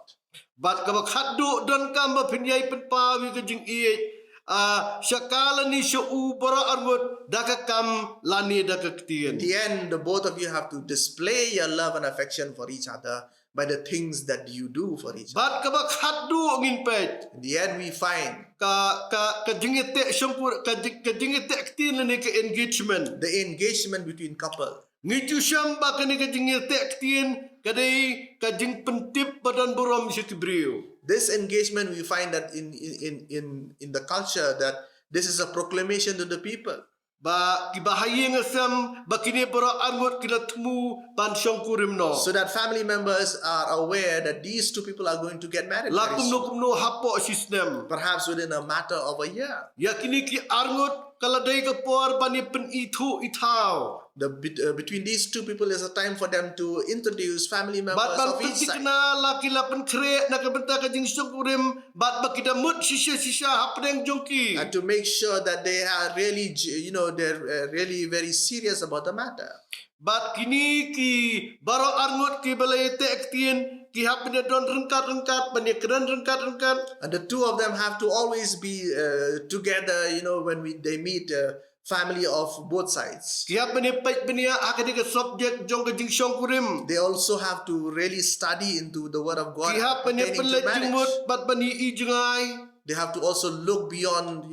Bad kaba khatduh donkam ba phin ïai pynpaw ïa ka jingïeit, ah, sha ka lane sha u baroh arngut da ka kam lane da ka ktien. In the end, the both of you have to display your love and affection for each other by the things that you do for each other. Bad kaba khatduh ngin peit. In the end, we find ka ka ka jingïateh shongkur ka jing- ka jingïateh ktien lane ka engagement. The engagement between couple. Ngi ju shem ba kane ka jingïateh ktien ka dei ka jingpyntip ba don burom sha ki briew. This engagement, we find that in in in in in the culture that this is a proclamation to the people. Ba kiba ha ïing ha sem ba kine baroh arngut ki la thmu ban shongkurim noh. So that family members are aware that these two people are going to get married very soon. La kumno kumno hapoh shi snem. Perhaps within a matter of a year. Ïa kine ki arngut ka la dei ka por ban ïa pynithuh ithaw. The bet- uh, between these two people is a time for them to introduce family members of each side. Bad ban pynthikna la ki la pynkhreh na ka bynta ka jingshongkurim bad ba ki da mut shisha shisha hapdeng jong ki. And to make sure that they are really, ge- you know, they're uh, really very serious about the matter. Bad kine ki baroh arngut kiba la ïateh ktien ki hap ban ïa don ryngkat ryngkat ban ïa kren ryngkat ryngkat. And the two of them have to always be uh, together, you know, when we, they meet uh, family of both sides. Ki hap ban ïa peit ban ïa ha kane ka subject jong ka jingshongkurim. They also have to really study into the word of God pertaining to marriage. Ki hap ban ïa pynleit jingmut bad ban ïa i jngai. They have to also look beyond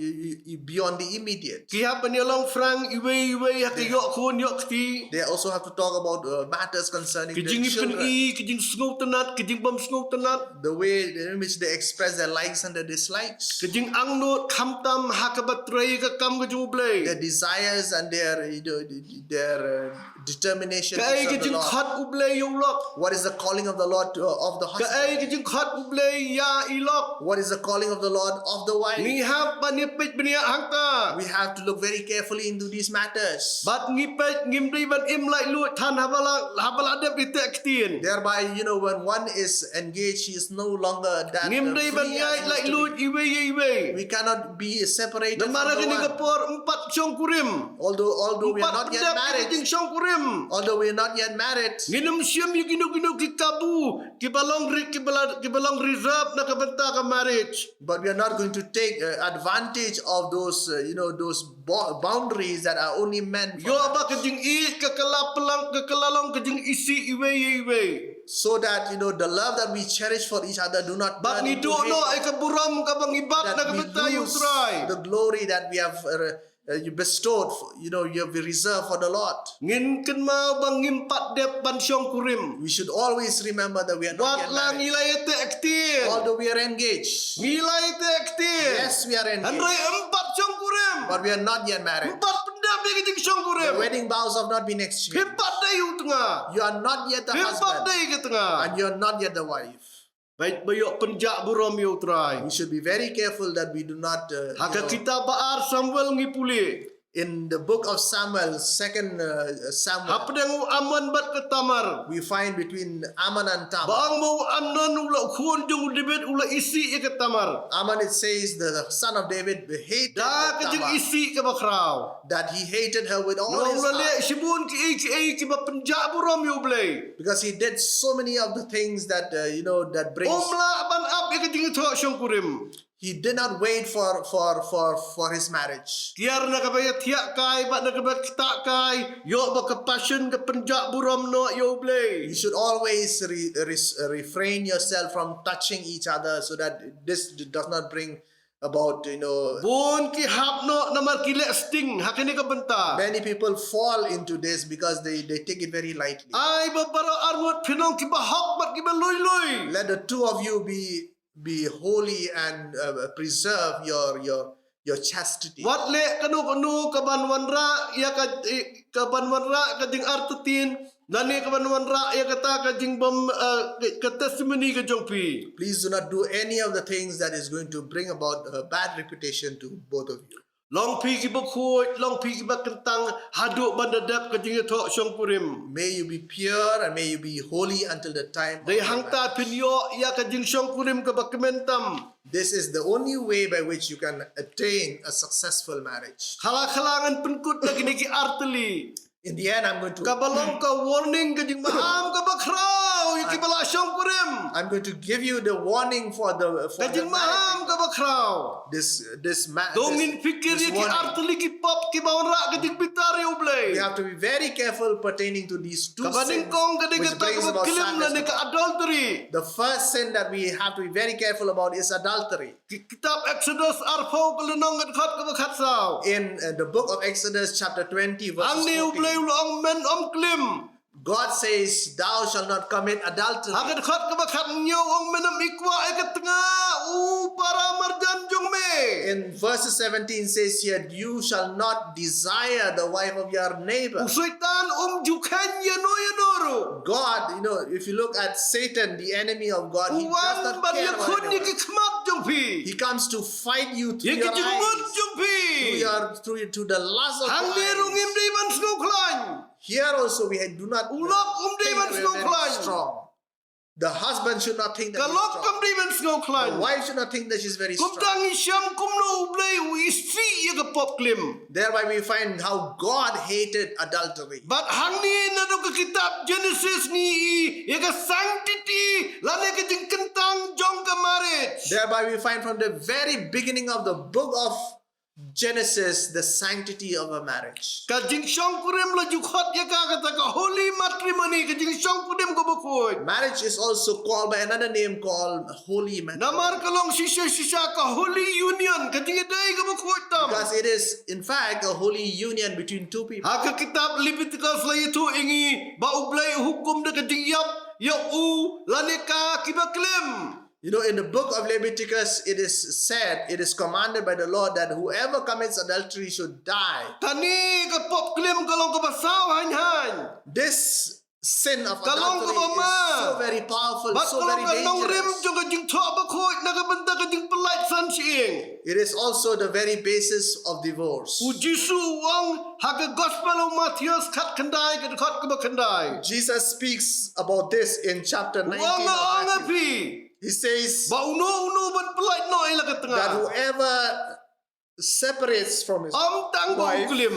beyond the immediate. Ki hap ban ïa long frank iwei iwei ha ka ïoh khun ïoh kti. They also have to talk about uh, matters concerning their children. Ka jingpyni, ka jingsngewtynnat, ka jingbymsngewtynnat. The way in which they express their likes and their dislikes. Ka jingangnud khamtam ha kaba trei ka kam ka jong U Blei. Their desires and their you know, their uh, determination to serve the Lord. Kaei ka jingkhot U Blei ïa u lok? What is the calling of the Lord to, of the husband? Kaei ka jingkhot U Blei ïa i lok? What is the calling of the Lord of the wife? Ngi hap ban ïa peit bniah hangta. We have to look very carefully into these matters. Bad ngi peit ngim dei ban im laitluid than haba la, haba la dep ïateh ktien. Thereby, you know, when one is engaged, she is no longer that uh, free as she used to be. Ngim dei ban ïaid laitluid iwei ïa iwei. We cannot be separated from the one. Namar ha kane ka por ym pat shongkurim. Although, although we are not yet married. Ym pat pyndep ïa ka jingshongkurim. Although we are not yet married. Ngin ym shim ïa kino kino ki kabu kiba long ri, kiba la, kiba long reserve na ka bynta ka marriage. But we are not going to take uh, advantage of those, uh, you know, those bo- boundaries that are only meant for marriage. Ïoh ba ka jingïeit ka, ka la pynlong, ka, ka la long ka jingisih iwei ïa iwei. So that, you know, the love that we cherish for each other do not turn into hate. Bad ngi duh noh ïa ka burom kaba ngi bat na ka bynta ïa U Trai. That we lose the glory that we have uh, uh, you bestowed, for, you know, you have reserved for the Lord. Ngin kynmaw ba ngim pat dep ban shongkurim. We should always remember that we are not yet married. Wat la ngi la ïateh ktien. Although we are engaged. Ngi la ïateh ktien. Yes, we are engaged. Hynrei ym pat shongkurim. But we are not yet married. Ym pat pyndep Ïa ka jingshongkurim. The wedding vows have not been exchanged. Phim pat dei u tnga. You are not yet the husband. Phim pat dei ka tnga. And you are not yet the wife. Ba, ba ïoh pynjah burom ïa u Trai. We should be very careful that we do not, uh, Ha ka you know, kitab ba ar Samuel ngi pule. In the book of Samuel, second, uh, Samuel, Hapdeng u Amnon bad ka Tamar. We find between Amnon and Tamar. Ba ong ba u Amnon u la, u khun jong u David u la isih ïa ka Tamar. Amnon, it says, the son of David, hated Tamar. Da ka jingisih kaba khraw. That he hated her with all his heart. Namar u la leh shibun kiei kiei kiba pynjah burom ïa u Blei. Because he did so many of the things that, uh, you know, that brings. Um lah ban ap ïa ka jingïathoh shongkurim. He did not wait for, for, for, for his marriage. Kiar na kaba ïathiah kai bad na kaba ktah kai, ïoh ba ka passion ka pynjah burom noh ïa u Blei. You should always re-, re-, refrain yourself from touching each other so that this does not bring about, you know. Bun ki hap noh namar ki leh sting ha kane ka bynta. Many people fall into this because they, they take it very lightly. Ai ba baroh arngut phin long kiba hok bad kiba lui lui. Let the two of you be, be holy and, uh, preserve your, your, your chastity. Wat leh kano kano kaban wanrah ïa ka, eh, kaban wanrah ka jingartatien, lane kaban wanrah ïa kata ka jingbym, eh, ka testimony ka jong phi. Please do not do any of the things that is going to bring about a bad reputation to both of you. Long phi kiba khuid, long phi kiba kyntang, haduh ban da dep ka jingïathoh shongkurim. May you be pure and may you be holy until the time of your marriage. Dei hangta phin ïoh ïa ka jingshongkurim kaba kmen tam. This is the only way by which you can attain a successful marriage. Khala khala ngan pynkut da kine ki artylli. In the end, I'm going to. Kaba long ka warning ka jingmaham kaba khraw ïa kiba la shongkurim. I'm going to give you the warning for the, for the married people. Ka jingmaham kaba khraw. This, this ma-, this, this warning. To ngin pyrkhat ïa ki artylli ki pop kiba wanrah ka jingbitar ïa u Blei. We have to be very careful pertaining to these two sins, which brings about sadness to God. Kaba nyngkong ka dei kata kaba klim lane ka adultery. The first sin that we have to be very careful about is adultery. Ki-, kitab Exodus arphew ka lynnong ka dkhot kaba khatsaw. In, uh, the book of Exodus chapter twenty, verses fourteen. Hangne u Blei u la ong men ym klim. God says, "Thou shalt not commit adultery." Ha ka dkhot kaba khathynñiew ong men ym ïkwah ïa ka tnga u para marjan jong me. In verses seventeen says here, "You shall not desire the wife of your neighbor." U Soitan um ju kheiñ ïano ïano ruh. God, you know, if you look at Satan, the enemy of God, he does not care about anyone. U wan ban ïakhun ïa ki khmat jong phi. He comes to fight you through your eyes, ïa ki jingmut jong phi, through your, through, through the lust of your eyes. Hangne ruh ngim dei ban sngewkhlaiñ. Here also we do not, uh, think that we are very strong. U lok um dei ban sngewkhlaiñ. The husband should not think that he's strong. Ka lok kam dei ban sngewkhlaiñ. The wife should not think that she's very strong. Kumta ngi shem kumno u Blei u isih ïa ka pop klim. Thereby we find how God hated adultery. Bad hangne naduh ka kitab Genesis ngi i ïa ka sanctity lane ka jingkyntang jong ka marriage. Thereby we find from the very beginning of the book of Genesis, the sanctity of a marriage. Ka jingshongkurim la ju khot ïa ka kata ka holy matrimony, ka jingshongkurim kaba khuid. Marriage is also called by another name called holy matrimony. Namar ka long shisha shisha ka holy union, ka jingïadei kaba khuid tam. Because it is, in fact, a holy union between two people. Ha ka kitab Leviticus la ïathuh ïa ngi ba u Blei u hukum da ka jingïap ïa u lane ka kiba klim. You know, in the book of Leviticus, it is said, it is commanded by the Lord that whoever commits adultery should die. Kane ka pop klim ka long kaba saw haiñ haiñ. This sin of adultery is so very dangerous. Ka long kaba ma. Bad ka long ka nongrim jong ka jingthoh bakhuid na ka bynta ka jingpyllait san shyieng. It is also the very basis of divorce. U Jisu u ong ha ka Gospel u Mathaios khatkhyndai ka dkhot kaba khyndai. Jesus speaks about this in chapter nineteen of Matthew. U ong, nga ong ïa phi. He says, ba uno uno ban pyllait noh ïa la ka tnga. That whoever separates from his wife, ym tang ba u klim,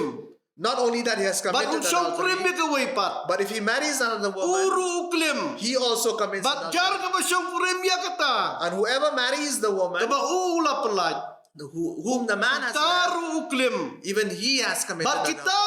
not only that he has committed adultery, bad un shongkurim ïa kawei pat, but if he marries another woman, u ruh u klim. He also commits adultery. Bad jar kaba shongkurim ïa kata, and whoever marries the woman, kaba u la pyllait, who, whom the man has left, uta ruh u klim. Even he has committed adultery. Bad kita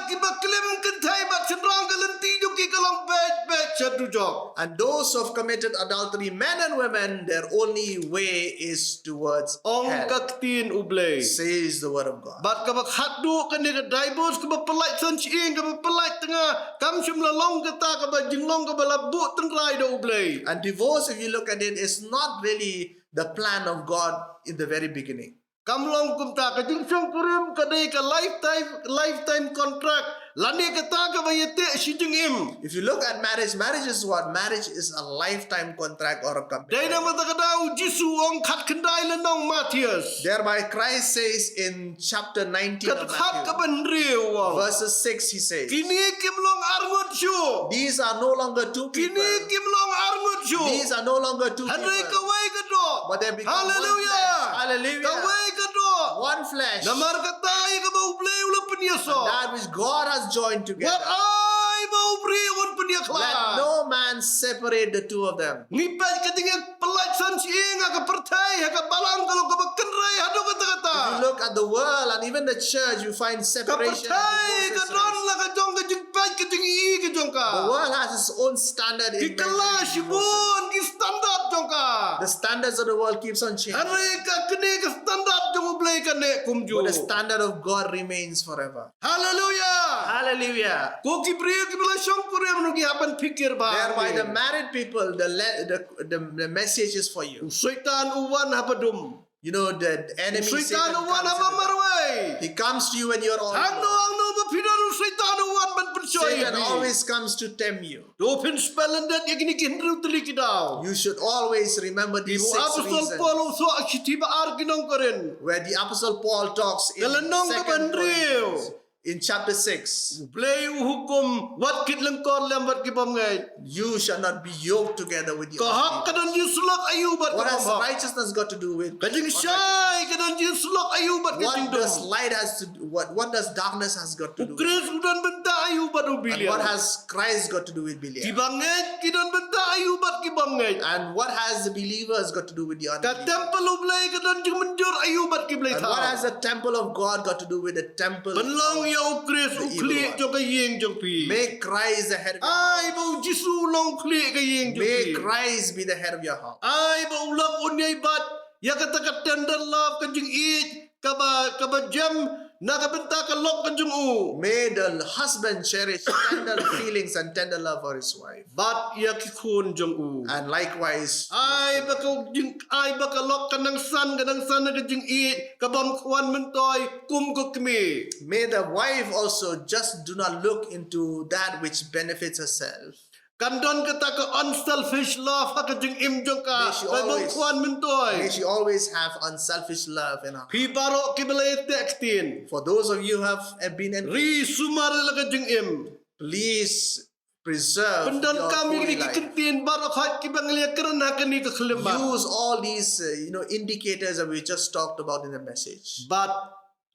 kiba klim kynthei bad shynrang, ka lynti jong ki ka long beit beit sha dujok. And those who have committed adultery, men and women, their only way is towards hell, ong ka ktien u Blei, says the word of God. Bad kaba khatduh kane ka divorce, kaba pyllait san shyieng, kaba pyllait tnga, kam shym la long kata kaba jinglong kaba la buh tynrai da u Blei. And divorce, if you look at it, is not really the plan of God in the very beginning. Kam long kumta, ka jingshongkurim ka dei ka lifetime, lifetime contract. Lane kata kaba ïateh shi jingim. If you look at marriage, marriage is what? Marriage is a lifetime contract or a commitment. Dei namar kata ka daw u Jisu u ong, khatkhyndai lynnong Mathaios. Thereby Christ says in chapter nineteen of Matthew, kaba hynriew u ong, verses six, he says, kine kim long arngut shuh. These are no longer two people. Kine kim long arngut shuh. These are no longer two people. Hynrei kawei ka doh. But they become one flesh. Hallelujah. Hallelujah. Kawei ka doh. One flesh. Namar kata ïa kaba U Blei u la pynïasoh, and that which God has joined together, wat ai ba u briew un pynïakhlad. Let no man separate the two of them. Ngi peit ka jingïapyllait san shi ïing ha ka pyrthei, ha ka balang ka long kaba kynrei haduh katta katta. If you look at the world and even the church, you find separation and divorces. Ka pyrthei ka don la ka jong ka jingpeit ka jingïohi ka jong ka. The world has its own standard in measuring divorces. Ki kylla shibun ki standard jong ka. The standards of the world keeps on changing. Hynrei ka kane ka standard jong U Blei ka neh kumjuh. But the standard of God remains forever. Hallelujah. Hallelujah. Ko ki briew kiba la shongkurim ruh ki hap ban phikir bha. Thereby the married people, the, le- the, the, the message is for you. U Soitan u wan haba dum. You know, the enemy Satan comes in the night. U Soitan u wan haba marwei. He comes to you when you're all alone. Hangno hangno ba phi don, u Soitan u wan ban pynshoi ïa phi. Satan always comes to tempt you. To phin sngewthuh lyndet ïa kine ki hynriew tylli ki daw. You should always remember these six reasons. Ïa u Apostol Paul u thoh ha ka shithi ba ar ki nong Korinth, where the Apostle Paul talks in Second Corinthians. Ka lynnong kaba hynriew. In chapter six, U Blei u hukum, wat kit lyngkor lem bad ki bymngeit. You shall not be yoked together with the unbelievers. Ka hok ka don jingsyllok aïu bad ka bymhok? What has righteousness got to do with unrighteousness? Ka jingshai ka don jingsyllok aïu bad ka jingdum? What does light has to do, what, what does darkness has got to do with it? U Khrist u don bynta aïu bad u Belial? And what has Christ got to do with Belial? Ki bangeit ki don bynta aïu bad ki bymngeit? And what has the believers got to do with the unbelievers? Ka templ U Blei ka don jingmynjur aïu bad ki blei thaw? And what has the temple of God got to do with the temple of the evil one? Pynlong ïa u Khrist u khlieh jong ka ïing jong phi. Make Christ the head of your house. Ai ba u Jisu u long khlieh ka ïing jong phi. May Christ be the head of your house. Ai ba u lok un ïai bat ïa kata ka tender love, ka jingïeit kaba, kaba jem na ka bynta ka lok ka jong u. May the husband cherish tender feelings and tender love for his wife. Bad ïa ki khun jong u. And likewise, ai ba ka jing, ai ba ka lok ka nang san, ka nang san na ka jingïeit, ka bym kwah myntoi kum ka kmie. May the wife also just do not look into that which benefits herself. Kan don kata ka unselfish love ha ka jingim jong ka, ka bym kwah myntoi. May she always, may she always have unselfish love in her heart. Phi baroh kiba la ïateh ktien, for those of you who have, have been in, ri sumar ïa la ka jingim. Please preserve your holy life. Pyndonkam ïa kine ki kyntien baroh khoit kiba ngi la ïakren ha kane ka khyllipmat. Use all these, uh, you know, indicators that we just talked about in the message. Bad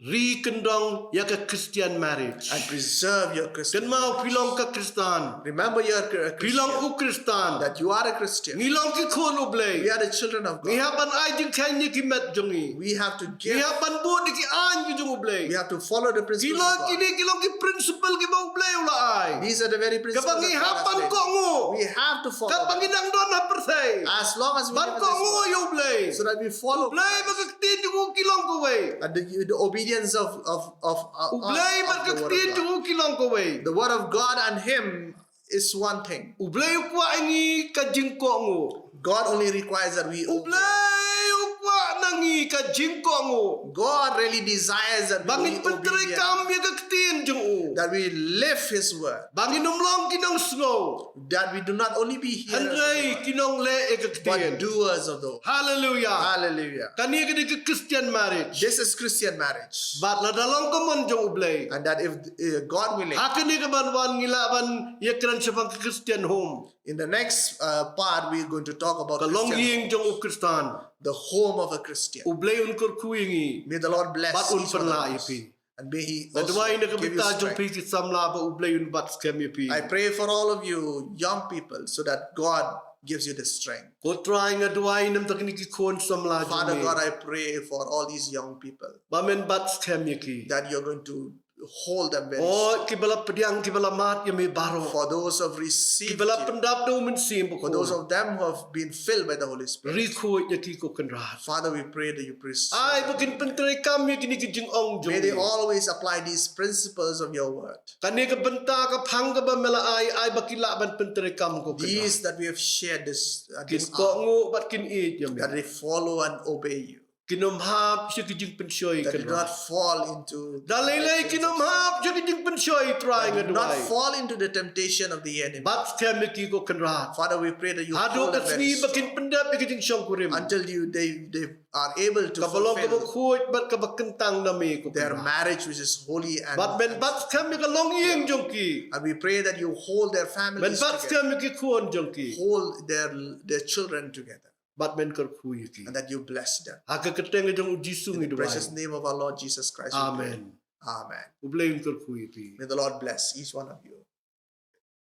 ri kyndong ïa ka Christian marriage. And preserve your Christian marriage. Kynmaw phi long ka Khristan. Remember, you're a Chri-, a Christian. Phi long u Khristan. That you are a Christian. Ngi long ki khun U Blei. We are the children of God. Ngi hap ban ai jingkheiñ ïa ki met jong ngi. We have to give. Ngi hap ban bud ïa ki aiñ ki jong U Blei. We have to follow the principles of God. Ki long, kine ki long ki principle kiba U Blei u la ai. These are the very principles that God has made. Kaba ngi hap ban kohnguh. We have to follow them. Katba ngi dang don ha pyrthei. As long as we live in this world. Ban kohnguh ïa U Blei. So that we follow Christ. U Blei bad ka ktien jong u ki long kawei. And the, the obedience of, of, of, uh, of the word of God. U Blei bad ka ktien jong u ki long kawei. The word of God and him is one thing. U Blei u kwah ïa ngi ka jingkohnguh. God only requires that we obey. U Blei u kwah na ngi ka jingkohnguh. God really desires that we be obedient. Ba ngin pyntreikam ïa ka ktien jong u. That we live his word. Ba ngin ym long ki nongsngew. That we do not only be hearers of the word, hynrei ki nongleh ïa ka ktien, but doers of the word. Hallelujah. Hallelujah. Kane ka dei ka Christian marriage. This is Christian marriage. Bad lada long ka mon jong U Blei, and that if, uh, God willing, ha kane ka ban wan ngi lah ban ïakren shaphang ka Christian home. In the next, uh, part, we're going to talk about Christian homes. Ka longïing jong u Khristan. The home of a Christian. U Blei un kyrkhu ïa ngi. May the Lord bless each one of us. Bad un pynlah ïa phi. And may he also give you strength. Nga duwai na ka bynta jong phi ki samla ba U Blei un bat skhem ïa phi. I pray for all of you young people so that God gives you the strength. Ko Trai, nga duwai na ka bynta kine ki khun samla jong ngi. Father God, I pray for all these young people. Ba men bat skhem ïa ki. That you're going to hold them very strong. Oh, kiba la pdiang, kiba la mad ïa me baroh. For those who have received you. Kiba la pyndap da U Mynsiem Bakhuid. For those of them who have been filled by the Holy Spirit. Ri khuid ïa ki, ko Kynrad. Father, we pray that you preserve them. Ai ba kin pyntreikam ïa kine ki jingong jong me. May they always apply these principles of your word. Kane ka bynta ka phang kaba me la ai, ai ba kin lah ban pyntreikam, ko Kynrad. These that we have shared this, uh, this hour. Kin kohnguh bad kin ïeit ïa me. That they follow and obey you. Kin ym hap sha ki jingpynshoi, Kynrad. That they do not fall into the temptations. That they do not fall into the temptation of the enemy. Bad skhem ïa ki, ko Kynrad. Father, we pray that you hold them very strong. Haduh ka sngi ba kin pyndep ïa ki jingshongkurim. Until you, they, they are able to fulfill their marriage, which is holy and, Bad men bad skhem ïa ka longïing jong ki. And we pray that you hold their families together. Men bad skhem ïa ki khun jong ki. Hold their, their children together. Bad men kyrkhu ïa ki. And that you bless them. Ha ka kyrteng jong u Jisu ngi duwai. In the precious name of our Lord Jesus Christ, we pray. Amen. Amen. U Blei un kyrkhu ïa phi. May the Lord bless each one of you.